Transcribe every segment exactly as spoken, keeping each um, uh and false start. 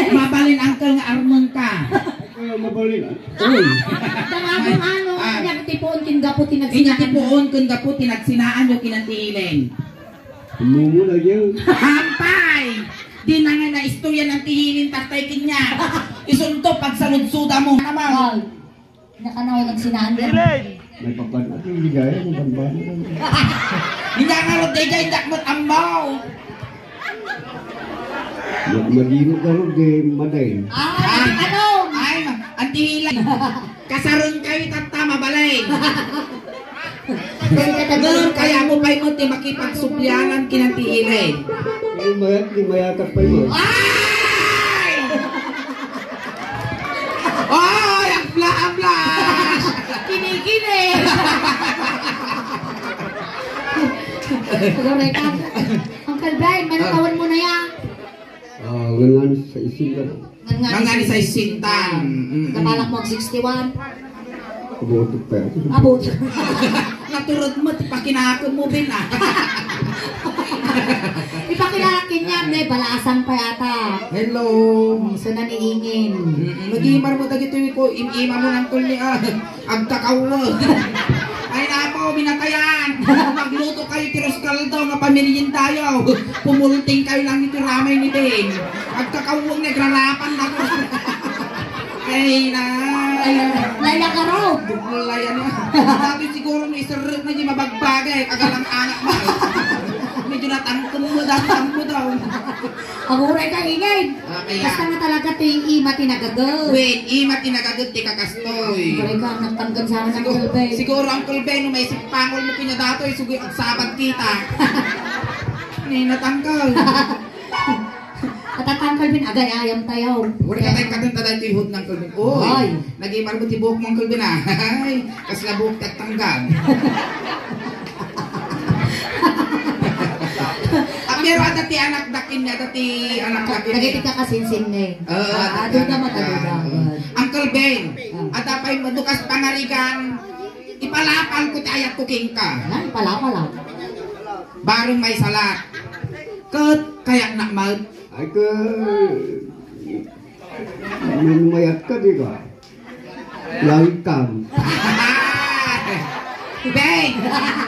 Mabalin, uncle, nga armeng ka. Kaya mabalin, ah. Uy. Darabong ano, Ah. Inya ti puon ken gapu ti Inya ti nagsinaan. Puon ken gapu ti nagsinaanyo ken Auntie Helen. Mumu na yan. Hampay! Di na nga naistorya ni Auntie Helen, tatay kanya. Isunto pagsaludsudam. Naman. Wow. Nakanaw nagsinaan ka. May papan-, at yung ligaya, may papan-, Hindi nga ro, di dyan, dak mo't ambaw. Mag-, mag-iro ka ro, di maday. Ah, Ah, ano? Ay, ma-, Auntie Helen. Kasarun kayo, tatta, mabalay. Ngem kayatmo pay met ti makipagsubli ken Auntie Helen. Di mayat, di mayatak pay met. Ay! Ay, abla, abla! Kinikilig! Correct. Uncle Ben, manakawan mo na yan. Ah, ngan sa isin ka na. Ngan nga ni saisintan. Mm-mm. Kabalak mo ag sixty-one. Kabuto pa yan. Abot. Naturod mo, ti pakinakem mo, Ben, ah. Ipakilala ken niya, ne, balasang pa yata. Hello. Hmm, so naniingin. Mm-mm. Mag-iimar mo dagitoy ko, im-ima mo ng tulni, ah. Agkakaweng. Ay, nako, binatayan. Magluto kayo ti ruskaldo nga pamilyen tayo. Pumulting kayo lang iti ramay ni Ben. Agkakaweng, nagrarapan na ko. Ay, na. Ay, layakarog. Layan na. Sabi siguro ni Sir Rick na di mabagbagay. Kagalang anak mo. Medyo natangkong mo daw, tangko daw. Aguray ka, ingay. Ah, kaya Basta nga talaga ti ima ti nagaget. Wen, ima ti nagaget ti kakastoy. Aguray ka, nagtanggan sana ng Siguro, Uncle Ben. Siguro, Uncle Ben, no maisip pangol mo kanya datoy, sugi agsabag kita. Ni natangkal. At ang Uncle Ben, agay-ayam tayo. Wala ka tayo kadanta dahil ito yung hood ng Uncle Ben. Oy, Ay. Nag-imar mo ti buhok mo, Uncle Ben, ah. Ay, kasla buhok ti agtanggal. Ah, pero adda ti anak dakin, adda ti anak dakin. Dagiti kakasinsin ni. Oo, Ah, adda aduda anak mataduda. Uncle Ben, Ah. adda pay madukas pangarigan, ipalapal ko ti ayat ko kenka. Ay, palapal, ah. Bareng may salat. Ket kayak na maut. Ay, ke, mayat ka, di ka? Langkam. Beng!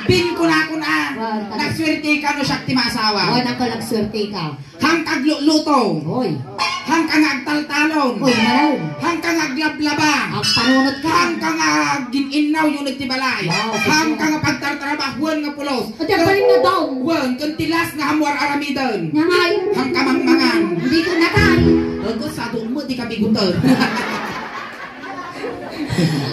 Bin, kuna-kuna. Wow, tama. Nagswerte ka no siak ti maasawa. Wow, nako, nagswerte ka. Hangka agluluto. Hoy. Hangka nga agtaltalon. Hoy, maraw. Hangka nga aglablaba. Ang panunot ka. Hangka nga agin-innaw, yun ti balay. Wow, Hangka nga pagtartrabahuan nga pulos. Ati, ang galing na daw. Wen, ken ti last nga ammo ar-aramiden. Nga nga. Hangka mangmangan. Hindi ko natay. Agos, sa doon mo, di ka bigutan.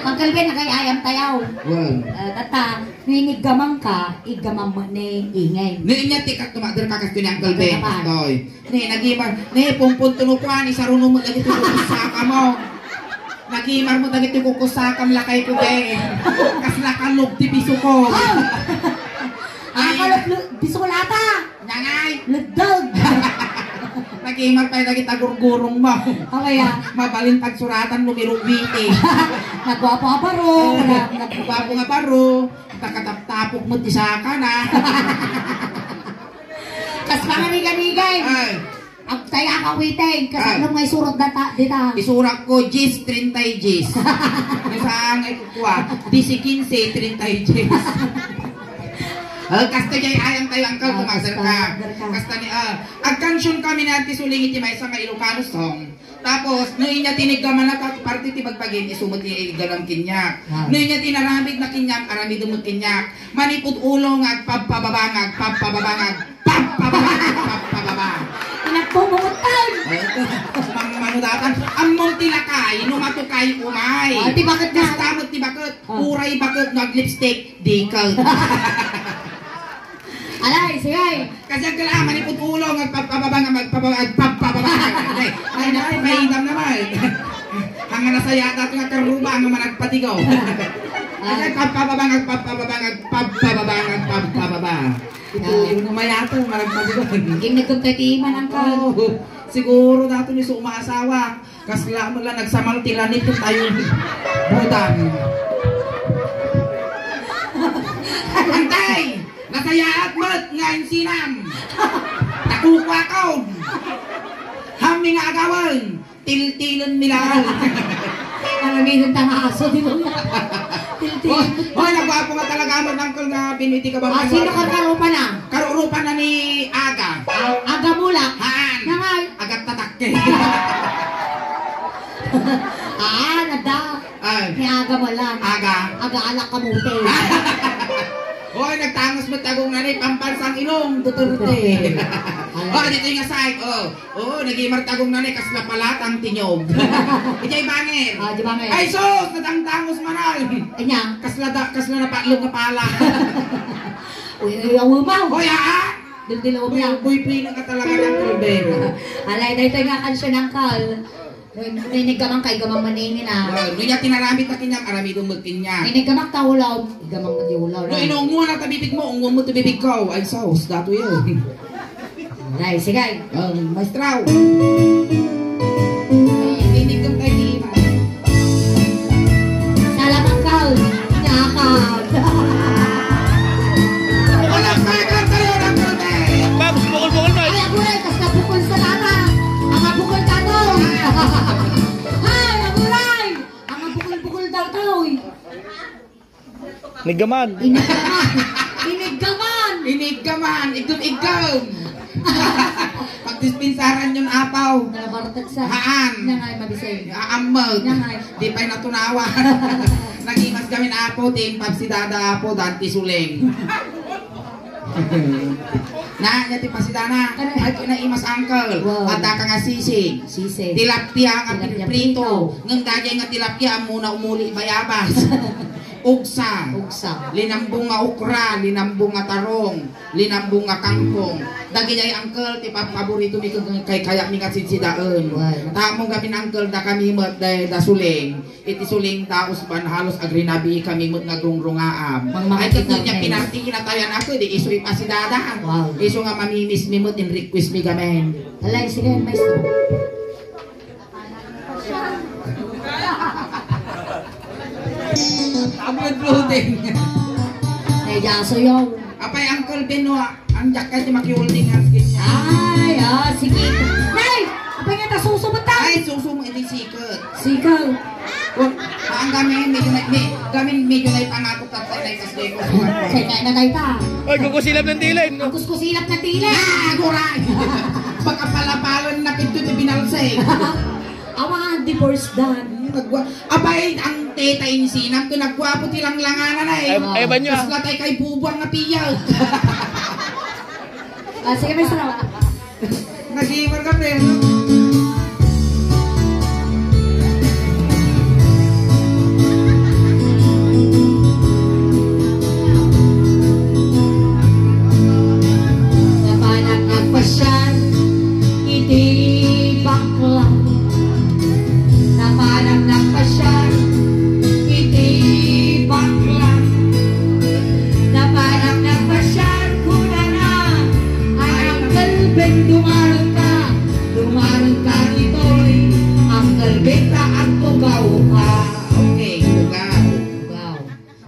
Uncle Ben, nagay-ayam tayaw. Wen. Eh, tata, no iniggamang ka, iggamam mo ni ingay. Ni inya ti kat tumader ka kasto ni Uncle Ben. Uncle Ben. Toy. Ni, nagimar, ni, pungpun tuno kuan, isaruno mo dagiti kukusaka mo. Nagimar mo dagiti kukusaka, lakay ko, be. Kasla ka log ti piso ko. Oh! Ay. Ako, log, log, piso ko lata. Nangay. Lugdog. Nagimar tayo dagiti gurgurong mo. Okay, ah. Mabalin pagsuratan, numero twenty. Nagwapo nga baro, nag-, nag- Gwapo nga baro. Takataptapok mo ti saka na. Kas panganiganigay. Ay. Agtay a kawiting. Kas Ay. Ano nga isurat data, dita? Isurat ko, diyes, treinta y diyes. Yung saan nga ikukua? Disi quince, treinta y diyes. Ah, kasta jay ayam tayo, angkal, Ah, kumaster kasta, ka. Kasta. Kasta ni, ah, agkansion kami na ti suling iti maysa nga Ilocano song. Tapos, no inya tiniggaman na, ta-, parte ti bagbagin, isu met ti iggaman kaniak. Ah. No inya tinaramid na kaniak, aramid met kaniak. Manipud ulo nga agpabpababa, nga agpabpababa, nga agpabpababa, nga agpabpababa. Inagpumutang! Ay, ito. Mang-, manudatan. Ammom ti lakay, no matukay umay. Ah, ti baket na. Kasta met ti baket. Ah. Uray baket, no aglipstick, diket. Alay, sige. Kasi ang kailangan, manipud ulo, nga agpabpababa, nga magpababa, agpabpababa. Ay, ay, ay, ay, naku, ay, mainam naman. Ang nasaya dati nga karuba, ang managpatigaw. Kasi agpabpababa, nga agpabpababa, nga agpabpababa, nga agpabpababa. Ito, Ah. yung umayato, managpatigaw. Hindi nagkumpeti man ang ka. Oo. Siguro dati ni sumasawa. Kasla mo lang nagsamal ti lanit tayo. Budang. Antay! Nasayaat met nga insinam. Takukwakon. Ham Nga agawan, tiltilen mi lang. Aramiden ta nga aso, di ba? Tiltilen. Hoy, hoy, nagwapo nga talaga mo, Uncle, nga binuti ka ba? Ah, sino ka karupa na? Karurupa na ni Aga. Ah, Aga Mulak. Haan. Nangay. Agat tatakke. Ah, nada. Ay. Ni Aga Mulak. Aga. Aga alak kamote. Hoy, nagtangos met tagong na ni pambansang ilong, Duterte. Ala. Oh, dito yung aside. Oh. Oo, nagimar tagong na ni kasla palatang tinyog. Ijay banger. Ah, di banger. Ay, sus! Nadangtangos man ay. Anya? Kasla da, kasla na patlog nga pala. Uy, uy, uy, uy, uy. Hoy, aa! Dildil, uy, uy, uy, uy, pwede ka talaga ng problema. Alay, dahil tayo nga kansyon, Uncle. Narinig ka man kay gamang maningin, ah. Well, nuya tinaramid na kinyam, aramidon mo kinyam. Narinig ka man kaulaw, gamang maningin ulaw. No, inunguan na tabibig mo, unguan mo tabibig ko. Ay, sus, dato yun. Ay, sige. Um, maestra. Ay, hindi kang kaibigan. Salamat ka. Nyakan. Wala pa ka tayo ng gabi. Babs, bukol-bukol na. Ay, aguray, kas nabukol sa tata. Ang nabukol ka to. Ay, aguray. Ang nabukol-bukol daw to, eh. Niggaman. Iniggaman. Iniggaman. Iniggaman. Igum-igum. Pagdispensaran yun, apaw. Nalabartag sa Haan. Nangay mabisay. Aammag. Nangay. Di pa'y natunawan. Nagimas kami na, apo, ti impap si dada, apo, dati suling. Na, nya ti pasidana. Ay, kinaimas, uncle. Wow. Adda ka nga sisig. Sisig. Tilapia nga Tilapia prito. Prito. Ngem dagay nga tilapia, ammona umuli bayabas. Ugsa. Ugsa. Linambong nga okra, linambong nga tarong, linambong nga kangkong. Dagijay, uncle, ti paborito mi ken kay kayat mi nga sidsidaen. Wala. Tamong gamin, uncle, da kami met da, da suling. Iti suling daos ban halos agrinabii kami met nga grungrungaam. Mang mga Ay, ket no nya kinarnes. Pinarti kinatayan ako, di isu ipasidada. Wow. Isu nga mamimis mi met in request mi gamin. Alay, sige, maestro. Upload loading. Ay, jaso yaw. Apay, Uncle Benoit, ang jacket ti makiulding ang skin niya. Ay, ah, sige. Nay! Apay nga ta susumat ta? Ay, susumat, hindi sikat. Sikat. Wag, ang gamin, medyo na, me-, gamin, medyo na ipangako tatay na ikas deko. Kaya na tayo ta. Ay, kukusilap ng tila, no? Ang kuskusilap ng tila. Ah, aguray! Pagkapalapalan na kito, di binalsay. Awa, divorce dan. Hmm, nagwa-, abay, ang teta insinam, kung nagwapo ti langlanganan ay. Ay, ay, banyo. Kasla tay kay bubuang nga piyaw. Ah, sige, maestro. Nag-iwan ka, pre, no? Napanak nagpasyal iti bakla. Napanak nagpasyal iti bakla. Napanak nagpasyal kunana, ay, Uncle Ben, dumarutka, dumarutka ditoy, Uncle Ben, ta agtugaw ka. Okay, tugaw. Tugaw.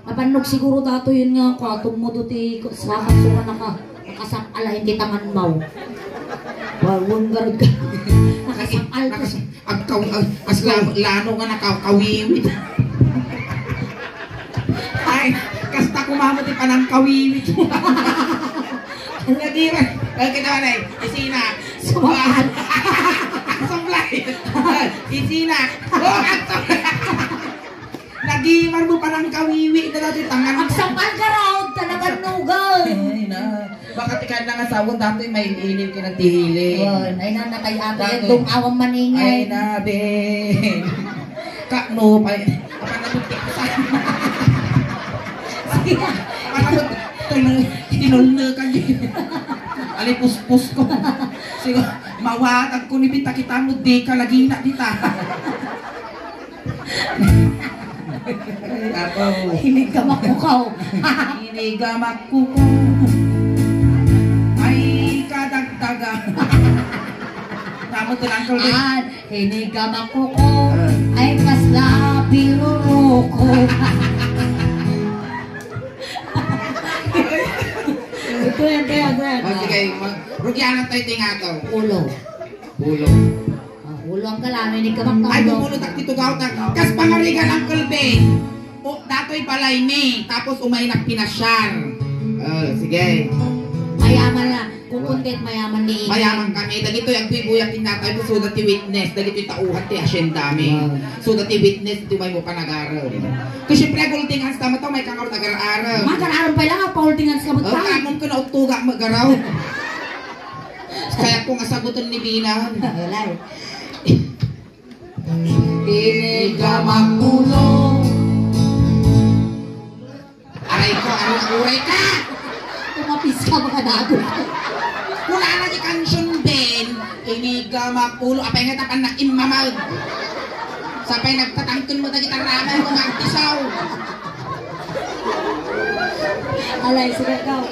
Napannog siguro dato yun nga, kuatom mo do ti sakat so nga naka-, nakasakal a hindi tangan mo. Wawang garod ka. Nakasakal ka. Nakas-, agkaw-, ag-, as la-, lano nga nakakawiwit. Ay, kasta kumama ti panangkawiwit. Ang nadira. Ay, kita na eh. Isina. Sumakan. Sublay. Isina. Oh, agkaw-, Nagimar mo pa ng kawiwi na dati tangan. Agsapal ka raw, talagang nugal. Ay, na. Baka ti kanda nga sawon dati may ilim ka ng tihili. Yun, ay na, nakay ato Dati. Yan, dong awang maningay. Ay, na, be. Kakno, pa, apa na buti ko sa. Sige. Apa na buti, tinul-, tinulna ka din. Alipuspos ko. Sige, mawatag ko ni Bita, kita mo, di ka lagi na, Bita. Apo. Hinigamak ko kaw. Hinigamak ko kaw. Ay, kadagdagan. Tama to lang, Uncle Ben. Ah, hinigamak ko kaw. Ah. Ay, kasla, piruroko. Ito yan, ito yan, ito yan. O, sige, mag-, rugyanan tayo, tingato. Ulo. Ulo. Ulo ang kalamin ni Kamakaulo. Ay, bumulo tak ti tugaw ta. Kas pangarigan, Uncle Ben. O, datoy balay mi. Tapos umaynak pinasiar. Ah, sige. Mayaman na. Kukundet mayaman ni Eden. Mayaman kami. Dagitoy agbuybuyak ti natay ko, suda ti witness. Dagitoy tauhan ti hacienda mi. Wow. Suda ti witness, ti may mo panagarem. Kasi siyempre, agultingan sa tama to, may kangarot agar-arem. Magar-arem pa lang, ah, paultingan sa kamot tayo. Kamon ko na uttuga, magaraw. Kaya kung asagutan ni Binan. Walay. Inigamak ulo. Aray ko, aray, aray ka! Tumapis ka, mga dago. Wala na di kansion, Ben. Inigamak ulo. Apay nga tapan na imamag. Sapay nagtatangkon mo dagita ramay mo magtisaw. Alay, sige, ikaw.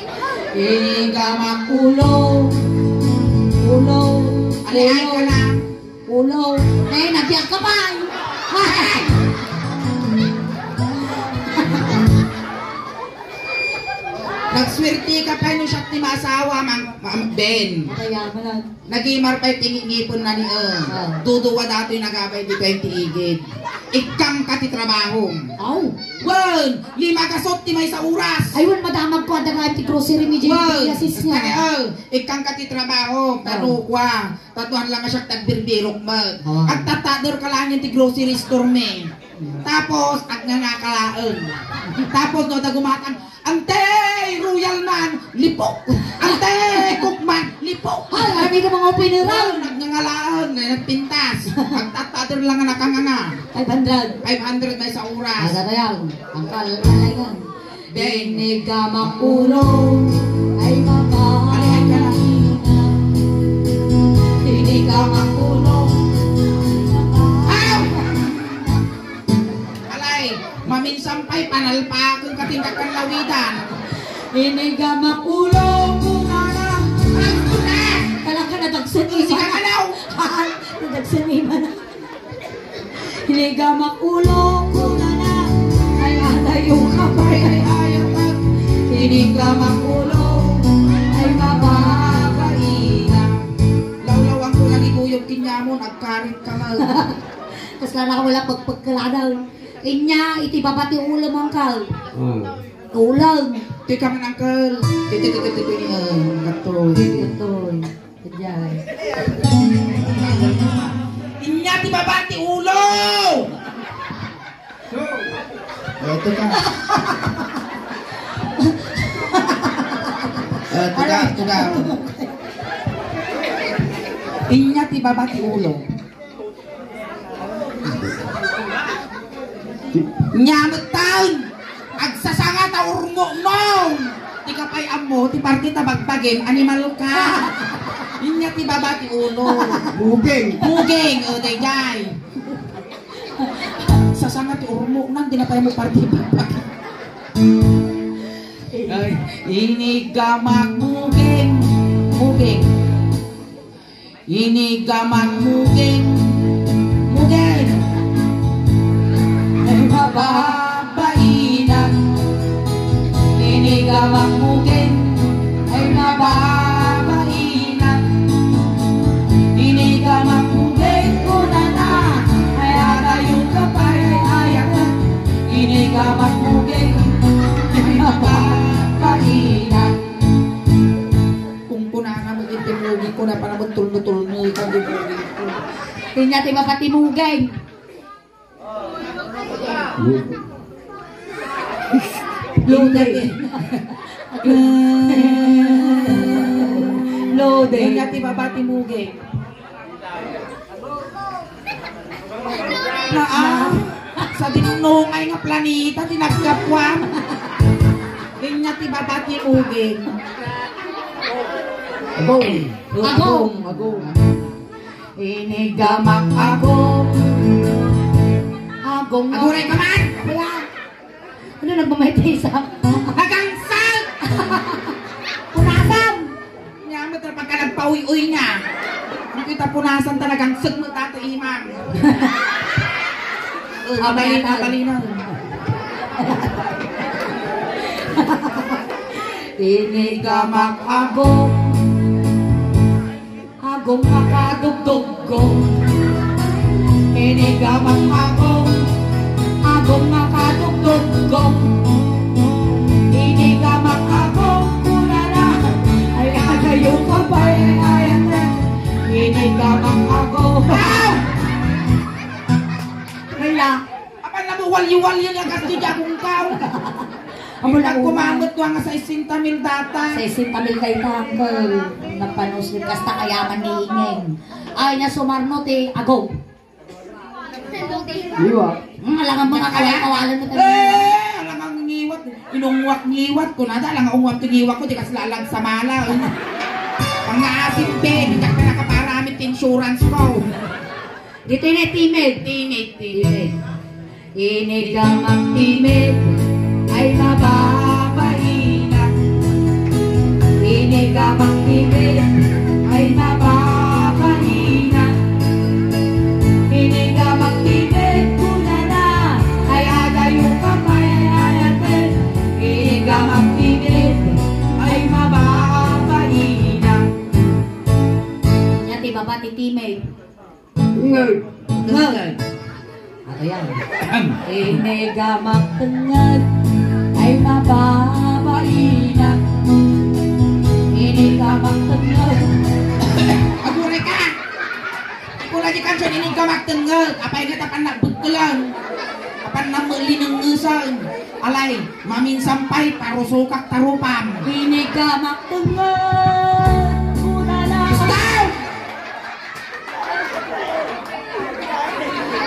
Inigamak ulo. Ulo. Alay, ay ka na. Ulo. Eh, nagyag ka pa. Nagswerte ka pa no siya ti maasawa, Mang, Mang Ben. Kaya mo lang. Nagimar pa ti ngipon na ni, eh. Ah. Duduwa datoy nagabay di twenty igid. Ikkang ka ti trabaho. Aw. Wen, lima gasot ti maysa oras. Ay, wen, madamag ko, adda nga ti grocery ni Jimmy Wen, Villas niya. Kani, eh, ikkang ka ti trabaho, Ah. Tano kwa. Tatuan lang siya tagbirbirok met. Ah. Agtatader ka lang ti grocery store mi. Tapos, agnanga ka laeng. Tapos, no, dagumatang, "Ante, Royal man, lipok! Ante, Coke man, lipok!" Ay, ano yung mga openeran? Oh, nagngangalaan, na nagpintas. Agtatader lang nga nakanganga. Five hundred. Five hundred na sa oras. Aga tayo. Ang kal-, kalaingan. Dinigamak ulo ay mabahina. Dinigamak ulo. Aw! Alay, maminsan pa'y panalpakon ka tindakan lawidan. Dinigamak ulo, kunana. Aray, kuna! Talaga, nadagsan Sige, iman. Alaw! Nadagsan iman. Inigamak ulo, kunana, ay adayo ka pay, ay ayam ka. Inigamak ulo, ay mababaina. Lawlawan ko lang iguyog kinyamon, agkarit ka nga. Kasla na wala pagpagkaladaw. Inya, iti baba ti ulo mo, angkel. Hmm. Ulo. Tika man, angkel. Iti, iti, iti, iti, eh, gato. Gato. Diay. Inya ti baba ti ulo! Eto ka. Eto ka, eto ka. Inya ti baba ti ulo. Nya met taon, agsasanga ta urmukmo. Ti kapay ammo, ti parte ta bagbagen, animal ka. Inya ti baba ti ulo. Bugeng. Bugeng, o, daydiay. Sasanga ti urmuknan, di na tayo mo parte bagbagen. Ay, inigamak bugeng, bugeng. Inigamak mugeng, mugeng. Ay mababainan. Inigamak mugeng, ay mababainan. Inigamak mugeng kunana, ay adayo ka pay ay ayam. Inigamak mugeng, ay mababainan. Kung kunana mo iti mugi ko, napanaman tulno-tulno ikaw di mugi ko. Kanya ti mapati mugay. Lode. Lode. Kanya ti mapati mugay. Naa, sa dinungay nga planeta ti naggapuan. Kanya ti baba ti uging. Agong. Agong. Agong. Inigamak agong. Agong. Aguray ka man! Wala. Ano, nagmamaytay sa? Nagangsag! Punasan! Nya met pagka nagpauy-uy nga. Ano kita punasan ta nagangsag mo tato imang? Abay, abay na. Inigamak agong. Agong makadugduggo. Gamak agong, agong makatugtog gong. Ini gamak agong kunana, ay adayo ka pay ay ate. Ini gamak agong. Ah! Kaya, apan namu wali-wali nga kasto di akong kao. Amo na Pag kumamot ko nga sesenta mil data. Sesenta mil kay tangkel. Napanuslit kasta kayaman ni Ingeng. Ay, nasumarno ti agong. Iwa. Hmm, alangan mga kawal-kawalan mo tayo. Eh, alangan ngiwat. Inungwat ngiwat ko na, alangan ungwat ko ngiwat ko, di kasi lalang sa mala. Ang naasin, be, di ka pinakaparamit insurance ko. Dito yung timid. Timid, timid. Inigamak timid ay mababaina. Inigamak timid ay mababaina. Inigamak timid kunana ay adayo ka pay ay ate. Inigamak timid ay mababaina. Nya ti baba ti timid. Tengngeg. Tengngeg. Ato yan. Inigamak tengngeg ay mababaina. Inigamak tengngeg. Agure ka! Kuna di kansion, inigamak tengngeg. Apay nga tapan na bukkulan. Apan na malinengngesan. Alay, maminsan pay, parusokak tarupam. Inigamak tengngeg. Kunana. Stop!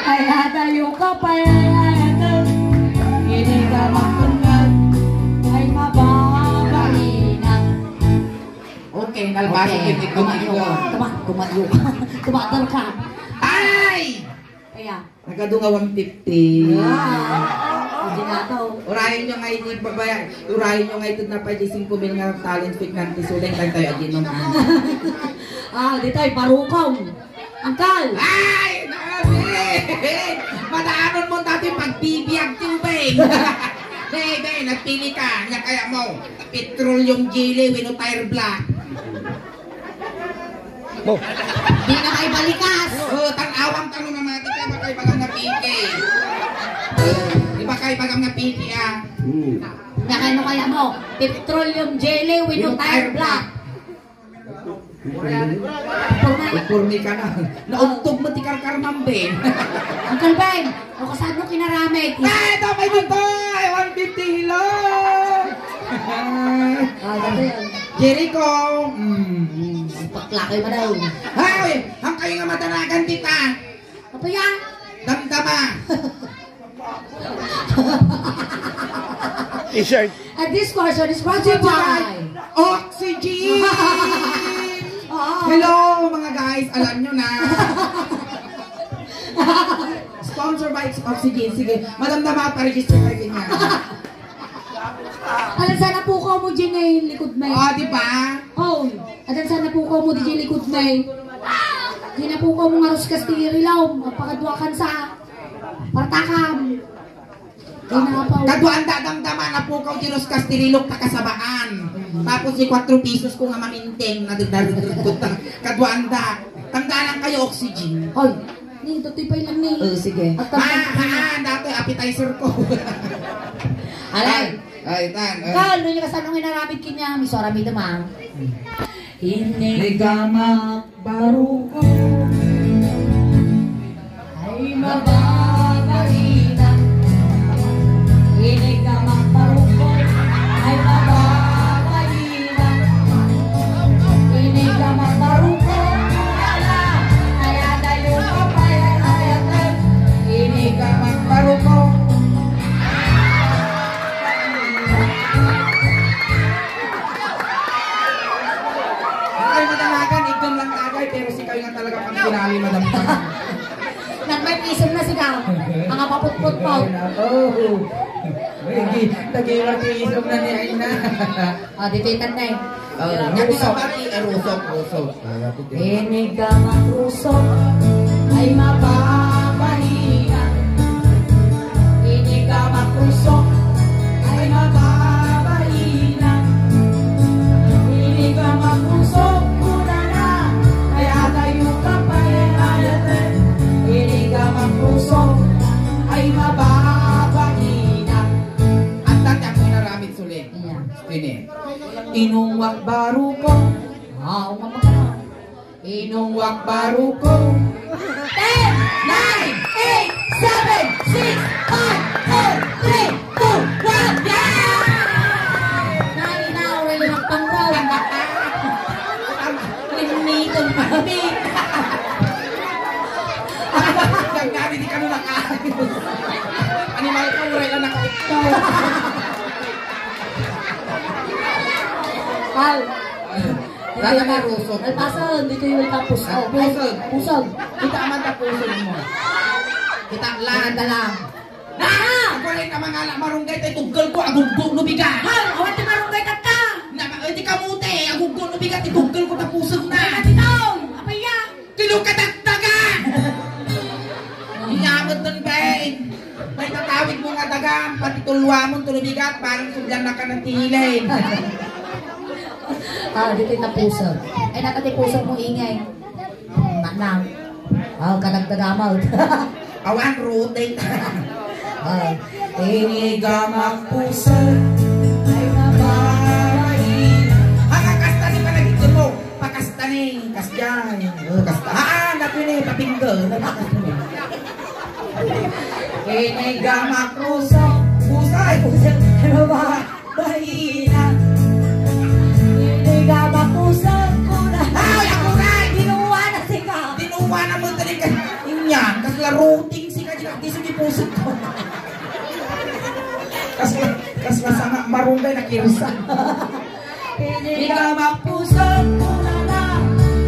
Ay, adayo ka pay ay ayaten. Ini ka makungan ay mababaina. Okay, nalbasok. Okay, iti kumayo ka. Kuma-, kumayo ka. Kumater ka. Ay! Kaya? Nagadu nga one fifty. Ah, hindi na to. Urayen nyo nga iti babaya-, urayen nyo nga iti napay di singko mil nga talent fee nga anti-sudeng tayo tayo aginom. Ah, di tayo, barukong. Angkal! Ay! Grabe! Madaanon mo dati pagbibiag ti ubing. Be, be, nagpili ka. Nya kaya mo, petroleum jelly wenno tire black. Mo. Di na kay balikas. Oh, tan-awam ta no mamati ka, baka ibaga nga piki. Oh, di baka ibaga nga piki, ah. Hmm. Nakano kaya mo? Petroleum jelly wenno tire black. Porma. Pormi ka na. Naugtog mo ti karkarmam, Ben. Uncle Ben, o kasano kinaramid? Eh, ito, may dito! Ay, one fifty kilo! Ah, dati yan. Jericho! Mm. Paklakay mo daw. Ay, ang kayo nga madanagan, tita. Apa yan? Damdama. T-shirt. And this question is brought to you by Oxygen! Oh. Hello, mga guys. Alam nyo na. Sponsor by Oxygen. Sige. Madam na, pa-register kayo niya. Alam sana po ko mo dyan eh, likod may. Oh, di ba? Oh, alam sana po ko mo dyan likod may. Di na po ko mo nga ruskas ti irilaw. Magpakaduakan sa partakam. Di na pa. Kaduan da damdama na po ko, di ruskas ti rilok ta kasabaan. Tapos di kwatro pesos ko nga maminteng na dagdag. Kaduan da. Tanggalan kayo oxygen. Hoy, ni, tutoy pa lang ni. Oh, sige. At Ah, tanggalan ah, dati appetizer ko. Alay. Ay, tan. Ay. Kal, no, yung kasano nga inaramid kanya, miso aramid naman. Inigama baruko. Ay, mababalina. Inigama baruko. Ay, mababalina. Inigama baruko. Ala, ay, adayo ka pa, ay, ay, ay. Inigama baruko. Ay, madalagan, igdam lang tagay, pero si kayo nga talaga pang kinali, madam. Nagmay pisong na siya. Mga paputputpot. Oo. Lagi, lagi lang pisong na niya, ina. O, di titan na eh. Oh, Pero nga rusok. Pinapati, eh, rusok, rusok. Ini ka makrusok, ay mapapahina. Ini ka makrusok, ay mapapahina. Ini ka makrusok, kunana, ay atayo ka pa, eh, ayate. Ini ka makrusok, Baruko. Wow, mama ka na. Inungwak baruko. Ten, nine, eight, seven, six, five, four, three, two, one. Yeah! Nine, now, really, magpanggaw. Limiton pa kami. Ang gani di ka na nakaayos. Animal ka, uray lang nakaukto. Al. Dada nga rusog. Alpasan, di kayo alpapos. Ah, pusog. Pusog. Kita man ta pusog mo. Kita lang. Dala. Na! Ako rin ang mga ala marunggay tayo tuggal ko, aguggo no bigat. Hal, awan ti marunggay tatta. Na, eh, di kamote, aguggo no bigat, ituggal ko ta pusog na. Ano ito? Apaya? Tilo kadagdagan! Inyamot nun, Ben. May tatawid mo nga daga, pati tulwamon, tulubigat, parang sugdan na ka ng tihilin. Ah, dito yung tapuso. Ay, nakatipuso mo ingay. Manang. Oh, kadagdagamaw. Awan, rotate. Oh. Inigamak puso. Ay, nababain. Hanggang kasta ni panagigit mo. Pakasta ni, kasdiay. Oh, kasta. Ah, ah, naku ni, papinggo. Inigamak puso. Pusay. Pusay. Ano ba? Bahina. Inigamak puso ko na. Ay, ako na. Dinuwa na sika. Dinuwa na mo talaga. Inyan, kasla routing sika, di na, di sa di puso ko. Kasla, kasla sana marunggay na kirsa. Inigamak puso ko na na,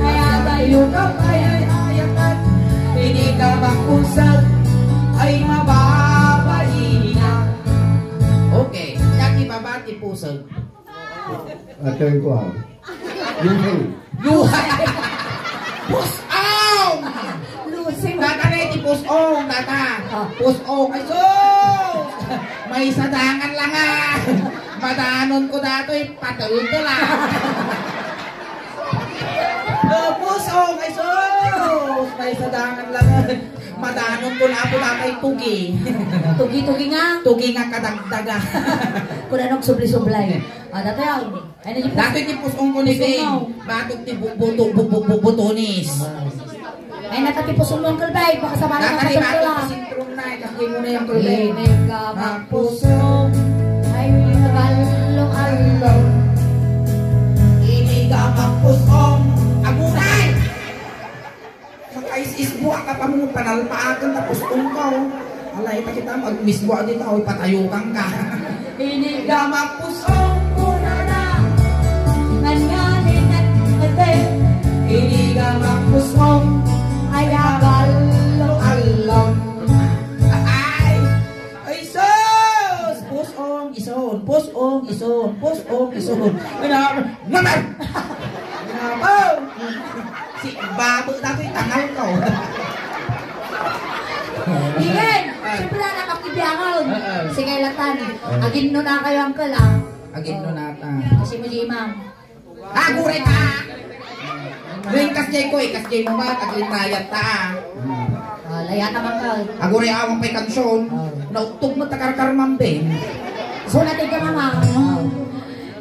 kaya tayo ka kaya ayatan. Inigamak puso ay mababaina. Okay, yan ibaba ti puso. Atay ko, ah. Yung Luhay! Pusong! Lucy. Tata na iti pusong, tata. Ah. Pusong, ay sus! May sadangan lang, ah. Madanon ko datoy, patultol, ah. Oh, pusong, ay sus! May sadangan lang, ah. Madanon ko na po tatay tugi. Tugi, tugi nga. Tugi nga kadagdaga. Kung anong subli-sublay. Ah, dati ang Ano yung Dati ti pusong ko ni pusong Bing. Mo? Batok ti bu-, buto-, bu-, bu-, bu-, butonis. Ay, nata ti pusong mo, Uncle Bay. Baka sa mga Dati ni kapatid ko Batok lang. Ti sentrum na, eh, kasi mo na yung Uncle Bay. Ini ka mapusong. Ay, nagalo-alo. Ini ka mapusong. Agunay! Makais-isbua ka pa mo, panalpaakan, tapos ungkaw. Alay, pakita mo, agmisbua dito, aw, ipatayukan ka. Inigamak pusong ko na na, nganyan inat ate. Inigamak pusong, ay agallo-allo. Ay! Ay, sus! Pusong, ison, pusong, ison, pusong, ison. Ay, na, naman! Naman! Si babo na to, itangal ko. Miguel, Ah. Siyempre na makibiangan. Ah, ah. Sige, latan. Ah. Agin no na kayo, uncle, ah. Agin no na ta. Kasi mo di, ma'am. Aguray ka! Ring kas jay ko, eh, kas jay mo, ma, taglinayat ta, ah. Ah, layata man ka. Aguray awang pa'y kansion. Ah. Naugtog mo, takarkar, ma'am, Ben. So, natin ka, mama. Ah.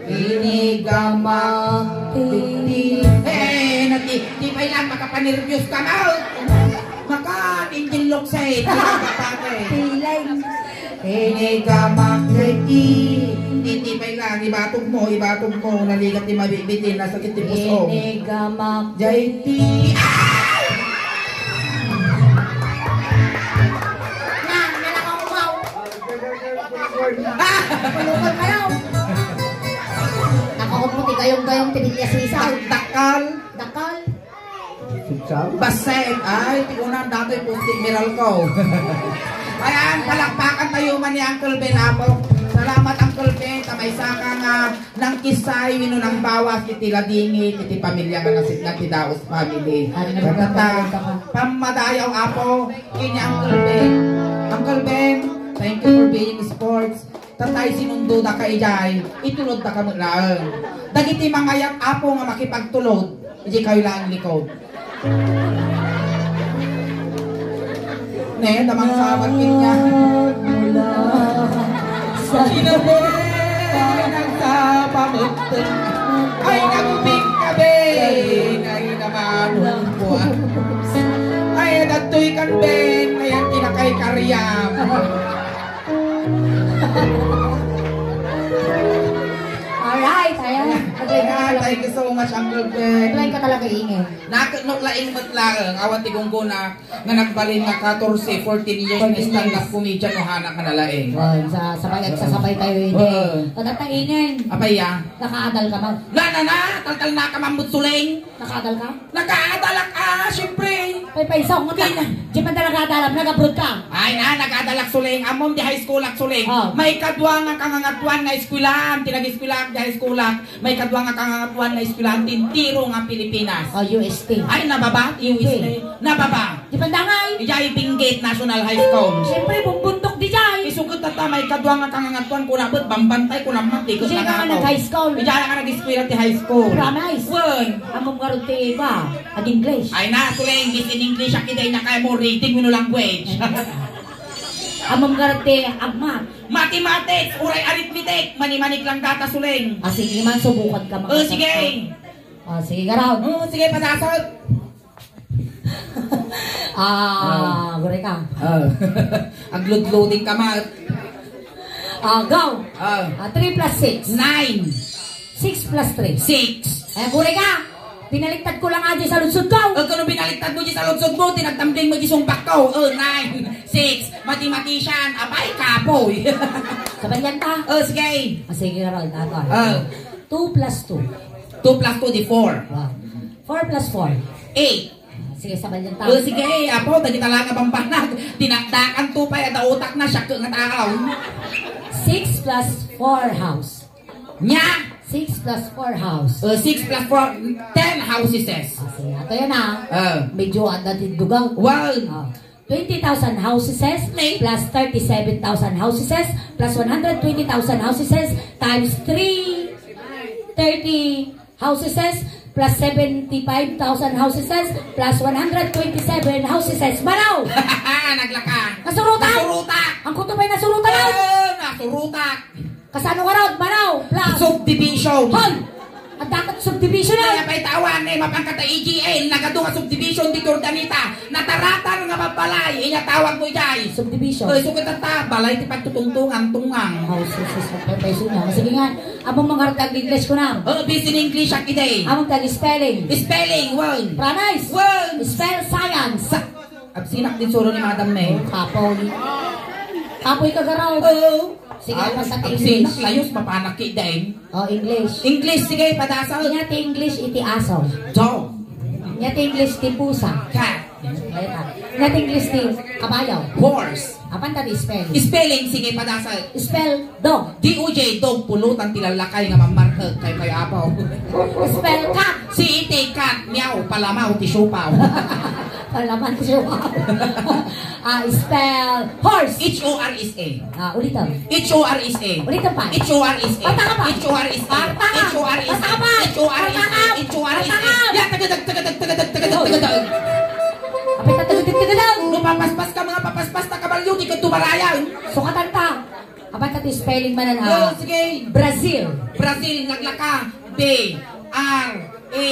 Inigamak, titi. Eh, nati, di pa ilan, makapanervyos ka, ma. Maka, injil lokse, di ka kapatid. Pilay. Inigamak, titi. Titi pa ilan, ibatog mo, ibatog mo, naligat ti mabibitin, nasakit ti puso. Inigamak, J T. Ay! Nang, nalakaw ko, wow. Kulukon kayo. Nakakot mo ti gayong-gayong ti bilyas ni Isay. Dakal. Dakal. Basen. Ay, ti unan datoy pusti miral ko. Ayan, palakpakan tayo man ni Uncle Ben, apo. Salamat, Uncle Ben. Tamaysa ka nga nangkisay wenno nangbawas iti ladingit iti pamilya nga nasipnag ti Daos family. Ano na Tata, pamadayaw, apo, ken ni Uncle Ben. Uncle Ben, thank you for being sports. Tatay, sinundoda ka idiay, itulodda ka met laeng. Dagiti mangayat, apo, nga makipagtulod, idi kayo laeng likod. Ne, damang sabat kanya. Mula sa Sinabi, nagsapa met. Ay, nagubing ka, Ben! Ay, naman, buwan. Ay, dagtoy kan, Ben! Ay, ang kinakay karyam. Alright, ayan. Ayan, thank you so much, Uncle Ben. Apply ka talaga, ingay. Nakatnok laing met laeng, awan ti gunggona, nga nagbalin nga katorse, fourteen years na stand-up comedian, no, hanak nga nalaing. Well, sa, sabay, agsasabay tayo, ingay. Oo. Tatatangingin. Apay ya? Nakaadal ka, ma'am? Na, na, na! Taltal na ka, ma'am, but suling. Nakaadal ka? Nakaadalak, ah, siyempre. Pay, pay, so, nga Kaya- di man talaga adalak, nag-abroad ka? Ay na, nag-adalak suling. Amom di high school ak suling. Oh. May kadua nga kangangatuan nga eskwelahan, ti nag-eskwela ak di high school ak. May kadua nga kangangatuan nga eskwelahan ti entero nga Pilipinas. Oh, U S T. Ay, nababa, U S T. Nababa. Di Pandangay. Ijay Benguet National High School. Siyempre, bumbundok di jay. Isu ket tatta, may kadua nga kangangatuan, kuna bet bambantay, kuna mati, ket Ijay ka nga nangako. Nag-high school. Ijay nga nag-eskwela ti high school. Promise. Wen. Ammom ngarud ti ba? Ag-English. Ay na, tuloy English in English, ak iday na kaya mo reading wenno language. Ammom ngarud ti agmat. Mathematics, uray arithmetic, mani-manik lang data suling. Ah, sige man, subukan ka, Oh, mga sige. Ah, sige, garaw. Oh, sige, padasot. Ah, gure ka. Oh. Agludluding ka, ma. Ah, go. Oh. Ah, three plus six. Nine. Six plus three. Six. Eh, gure ka. Binaliktad ko lang aja sa lunsod ko. Oh, kano binaliktad mo di sa lunsod mo, tinagtambling mo di sumbak ko. Oh, nine, six, mathematician, apay, kapoy. Sabayan ta. Oh, sige. Ah, sige, Harold, ato. Oh. Two plus two. Two plus two di four. Wow. Four plus four. Eight. Sige, sabayan ta. Oh, sige, apo, dagita lang nga bambanag. Dinakdakan to pa, ada utak na, siya nga tao. Six plus four house. Nya? Six plus four house. Oh, six plus four, ten houses. Ah, sige, ato yan, ah. Oh. Medyo ada ti dugaw. Wow. Oh. Twenty thousand houses Ne? Plus thirty-seven thousand houses plus one hundred twenty thousand houses times three, thirty houses plus seventy-five thousand houses plus one hundred twenty-seven houses. Manaw! Naglaka. Nasurutan? Nasurutak. Ang kuto pa'y nasurutan, ah! Oh, nasurutak. Kasano nga road, manaw? Plus. Subdivision. Hon! Ang dapat subdivision, ah! Kaya pa'y tawan, eh, mapangkata A G L, nagadu nga subdivision di Jordanita. Nataratan nga mabalay, inya tawag mo ijay. Subdivision. Eh, sukit ta, balay ti pagtutungtungan, tungang. Oh, sus, sus, sus, sus, sus. Sige nga, among mga tag-English ko na. Oh, bisin English ak ide. Among tag-spelling. Spelling, one. Promise. One. Spell science. Sa, absinak din suro ni Madam May. Kapoy. Kapoy ka garaw. Oh. Sige, ah, basta absinak, English. Layos, mapanak ki din. Oh, English. English, sige, padasal. Inya ti English iti aso. Dog. Inya ti English ti pusa. Cat. Nya ti English ti kabayo. Horse. Apan ta ti spelling. Spelling, sige, padasal. Spell dog. D O G, dog, pulutan ti lallakay nga mammarhek kay kay apaw. Spell cat. C A T, cat, meow, palamaw ti siopaw. Palamaw ti siopaw. Ah, spell horse. H O R S E. Ah, ulitan. H O R S E. Ulitan pa. H O R S E. Bata ka pa. H O R S E. Bata ka. H O R S E. Bata ka pa. H O R S E. Bata ka. H O R S E. Bata ka. Ya, tagadag, tagadag, tagadag, tagadag, tagadag. Apay ta tagadag, tagadag? No papaspas ka, mga papaspas ta kabalyo, di ka tumarayan. Sukatan ta. Apan ta ti spelling manen, ah, Oh, sige. Brazil. Brazil, naglaka. B R A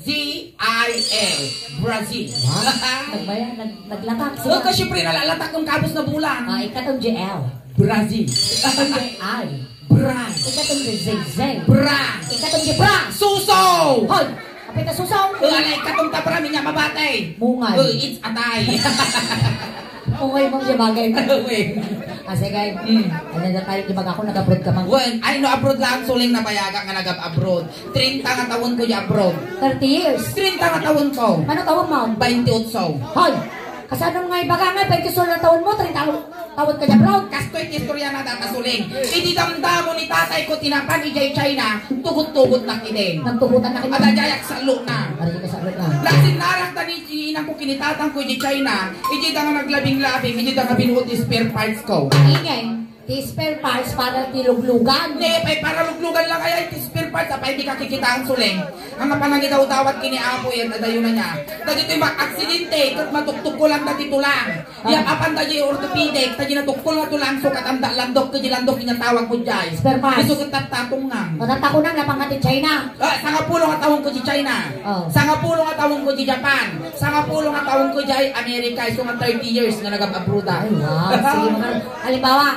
Z I L. Brazil. Nagbaya, nag-, naglatak sila. Oh, kasi siyempre, nalalatak ng kabos na bulan. Ah, ikatom J L. Brazil. Ikatom J I. Bra. Ikatom J Z Z. Bra. Ikatom J bra. Suso! Hoy! Apay ta suso? Oh, alay, ikatom ta bra, minya mabate. Mungay. Oh, it's atay. Okay, ma'am, siya bagay. Okay. Ah, sige. Mm. Ano na tayo, di ba ako nag-abroad ka, ma'am? Well, ay, no, abroad lang, suling nabayaga nga nag-abroad. Treinta nga taon ko di abroad. Thirty years. Treinta nga taon ko. Ano taon, ma'am? Bainti otso. Hoy! Kasano nga ibaga nga, bainti otso na taon mo, treinta taon ka di abroad? Kastoy ti istorya na data suling. Idi damdamo ni tatay ko tinapan idiay China, tugot-tugot na kini. Nagtugutan na kini. At adiay agsalo na. Ari ka sa na. Lasin narak ta ni Inang ko kinitatang ko iti China, iti da nga naglabing-labing, iti da nga binuot ti spare parts ko. Ingay. Ti spare parts para ti luglugan. Ne, pay para luglugan lang aya ti spare parts, apay di ka kikitaan, Suleng. Ang panangidawdawat ken ni Apo yan, adayo na niya. Dagitoy maaksidente, ket matuktukko lang dati tulang. Ah. Yan, apan dagiti orthopedic, dagiti natukkol nga tulang, so, ket anda landok, ket di landok, inatawag mo jay. Spare parts. Isu ket tattatungan. O, tattakunan, napangka ti China. Ah, sangapulo nga taon ko di China. Oh. Sangapulo nga taon ko di Japan. Sangapulo nga taon ko di Amerika. Isu nga thirty years nga nagab-abroad, ah. Ay, wow. Sige, mga, halimbawa,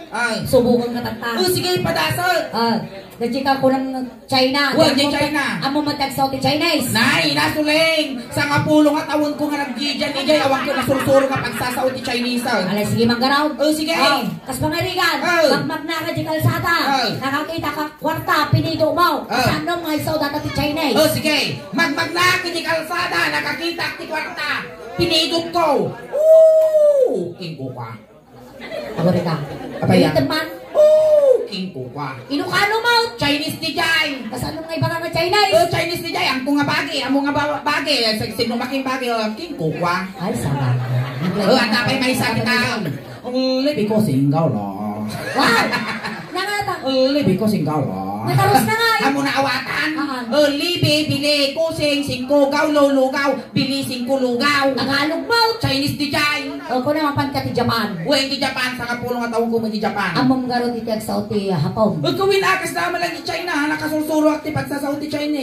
Ah. Subukon ka tatta. Oh, sige, padasol. Ah, dagiti ka kunam China. Wa, di China. Amo man ti agsao ti Chinese. Nay, nasuleng. Sangapulo nga taon ko nga nagdidian, ijay, awan ko nasursuro nga pagsasao ti Chinese, ah. Ala, sige, manggaraw. Oh, sige. Oh, kas pangarigan, Oh. magmagnaka di kalsada. Oh. Nakakita ka kwarta, pinido mo. Oh. Saan mo nga isao data ti Chinese? Oh, sige. Magmagnaka di kalsada, nakakita ti kwarta. Pinidot ko. Ooh, ingko ka. Agurika. Apay, ah? Iteman. Oh, king kukwa. Ilocano mo? Chinese ti jay. Kasano nga iba nga Chinese? Oh, Chinese ti jay. Ang ko nga bagi, amo nga ba-, bagi. Sa sino making bagi, oh, king kukwa. Ay, sama. Oh, at apay may sakit ang. Ang libi ko singaw lo. Wow! Nangata. Ang libi ko singaw lo. Natarus na nga, eh. Amo na awatan. Ah, ah. Oh, libi, bili, kusing, singko, gaw, lo, lugaw. Bilising ko lugaw. Tagalog mo. Chinese di jay. O, kuna mapan ka ti Japan. Wen, di Japan, sangapulo nga taon ko mo di Japan. Ammom garud iti agsao ti Hapon. Wen, akas naman lang di China, nakasursuroak ti pagsasao ti China.